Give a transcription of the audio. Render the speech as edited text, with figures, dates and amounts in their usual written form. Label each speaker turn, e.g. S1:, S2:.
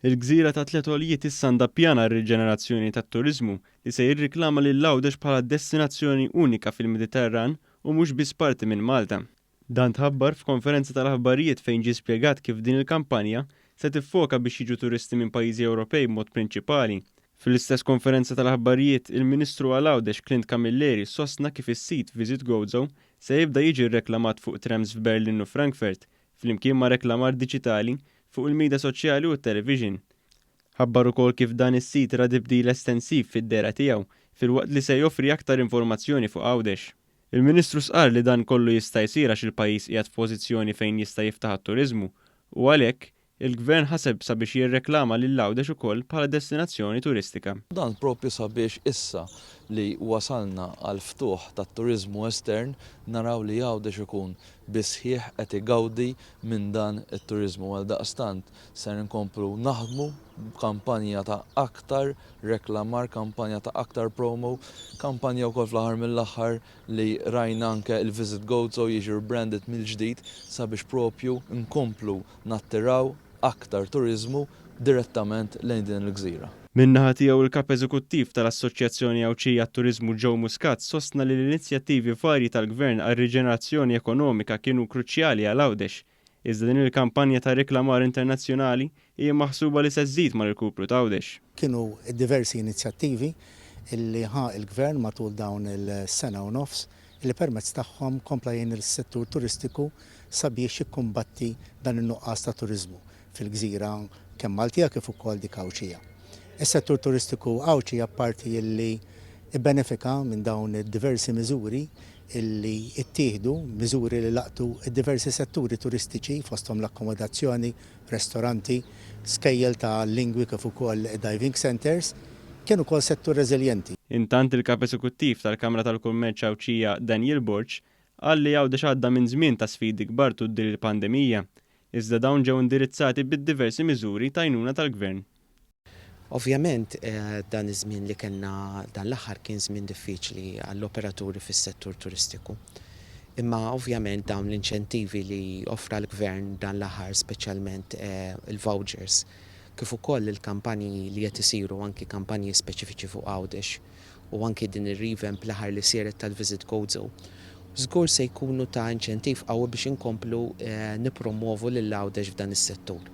S1: Il-gżira tat-tliet għoljiet issa għandha pjan għar-riġenerazzjoni tat-turiżmu li se jirriklama lil Għawdex bħala destinazzjoni unika fil-Mediterran u mhux biss parti minn Malta. Dan tħabbar f'konferenza tal-aħbarijiet fejn ġie spjegat kif din il-kampanja se tiffoka biex jiġu turisti minn pajjiżi Ewropej b'mod prinċipali. Fl-istess konferenza tal-aħbarijiet, il-Ministru għal Għawdex Clint Camilleri sostna kif is-sit Visit Gozo se jibda jiġi rreklamat fuq trams f'Berlin u Frankfurt flimkien ma' reklamar diġitali fuq il-midja soċjali u t-television. Ħabbar ukoll kif dan is-sit ra tibdil estensiv fid-dehra tiegħu filwaqt li se joffri aktar informazzjoni fuq Għawdex. Il-Ministru stqarr li dan kollu jista' jsir għax il-pajjiż qiegħed f'pożizzjoni fejn jista' jiftaħ għat-turiżmu u għalhekk, il-Gvern ħaseb sabiex jirreklama lil Għawdex ukoll bħala destinazzjoni turistika.
S2: Dan proprju sabiex issa li wasalna għall-ftuħ tat-turiżmu estern naraw li Għawdex ikun bis-sħiħ qed igawdi minn dan it-turiżmu. Għaldaqstant ser inkomplu naħdmu b'kampanja ta' aktar reklamar, kampanja ta' aktar promo, kampanja wkoll fl-aħħar mill-aħħar li rajna anke il-Visit Gozo jiġi rebranded mill-ġdid sabiex propju nkomplu nattiraw aktar turiżmu direttament lejn din il-gżira.
S1: Min-naħa tiegħu il-Kap Eżekuttiv tal-Assoċjazzjoni Għawdxija għat-Turiżmu Joe Muscat sostna li l-inizjattivi varji tal-Gvern għar-riġenerazzjoni ekonomika kienu kruċjali għal Għawdex. Iżda din il-kampanja ta' reklamar internazzjonali hija maħsuba li se żżid mal-irkupru t'Għawdex.
S3: Kienu diversi inizjattivi li ħa l-Gvern matul dawn il-sena u nofs li permezz tagħhom kompla jgħin lis-settur turistiku sabiex jikkumbatti dan in-nuqqas ta' turiżmu fil-gżira kemm Maltija kif ukoll dik Għawdxija. Is-settur turistiku Għawdxi apparti illi bbenefika minn dawn id-diversi miżuri illi ttieħdu, miżuri li laqtu d-diversi setturi turistiċi fosthom l-akkomodazzjoni, restoranti, skejjel ta' lingwi kif ukoll diving centres, kien ukoll settur reżiljenti.
S1: Intant il-Kap Eżekuttiv tal-Kamra tal-Kummerċ Għawdxija Daniel Borg qal li Għawdex għadda minn żmien ta' sfidi kbar tul din il-pandemija iżda dawn ġew indirizzati bid-diversi miżuri ta' għajnuna tal-Gvern.
S4: Ovvjament dan iż-żmien li kellna dan l-aħħar kien żmien diffiċli għall-operaturi fis-settur turistiku. Imma ovvjament dawn l-inċentivi li offra l-Gvern dan l-aħħar speċjalment il-vouchers kif ukoll il-kampanji li qed isiru anki kampanji speċifiċi fuq Għawdex u anki din ir-revamp l-aħħar li saret tal-Visit Gozo, żgur se jkunu ta' inċentiv qawwi biex inkomplu nippromwovu lil Għawdex f'dan is-settur.